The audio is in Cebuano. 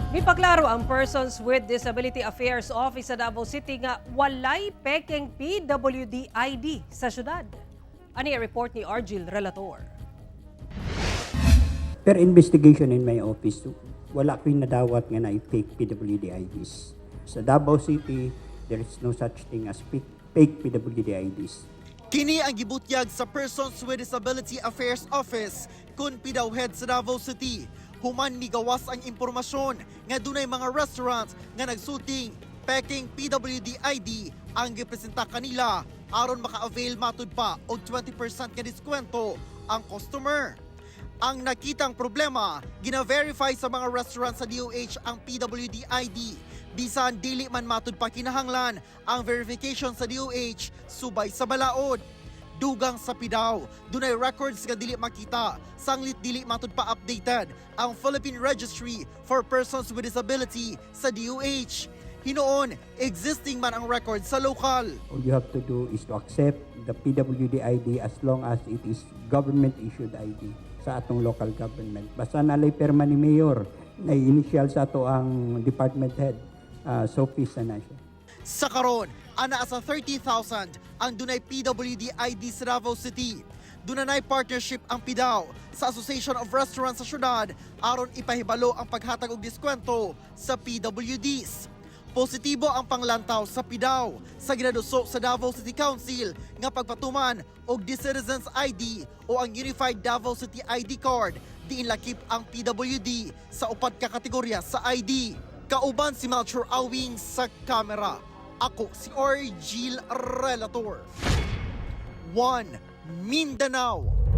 Mipaklaro ang Persons with Disability Affairs Office sa Davao City nga walay pekeng PWD ID sa syudad. Ani ang report ni Argil Relator. Per investigation in my office, wala ko'y nadawat nga na fake PWD IDs. Sa Davao City, there is no such thing as fake PWD IDs. Kini ang gibutyag sa Persons with Disability Affairs Office kun PDAO head sa Davao City. Human migawas ang impormasyon nga dunay mga restaurants nga nagsulting peking PWD ID ang gipresenta kanila aron maka-avail matud pa og 20% nga diskwento ang customer. Ang nakitang problema, gina-verify sa mga restaurant sa DOH ang PWD ID. Bisan dili man matud pa kinahanglan ang verification sa DOH subay sa balaod. Dugang sa PDAO, dunay records nga dili makita, sanglit dili matud pa updated ang Philippine Registry for Persons with Disability sa DOH. Hinuon, existing man ang record sa local. All you have to do is to accept the PWD ID as long as it is government-issued ID sa atong local government. Basta nalay perma ni Mayor na initial sa ato ang department head, Sophie na siya. Sa karon, ana sa 30,000 ang dunay PWD ID sa Davao City. Dunay partnership ang PDAO sa Association of Restaurants sa syudad aron ipahibalo ang paghatag og diskwento sa PWDs. Positibo ang panglantaw sa PDAO sa ginaduso sa Davao City Council nga pagpatuman og D-Citizens ID o ang Unified Davao City ID Card, diin lakip ang PWD sa upat ka kategorya sa ID. Kauban si Melchor Awing sa kamera. Ako si Orgil Relator. 1 Mindanao.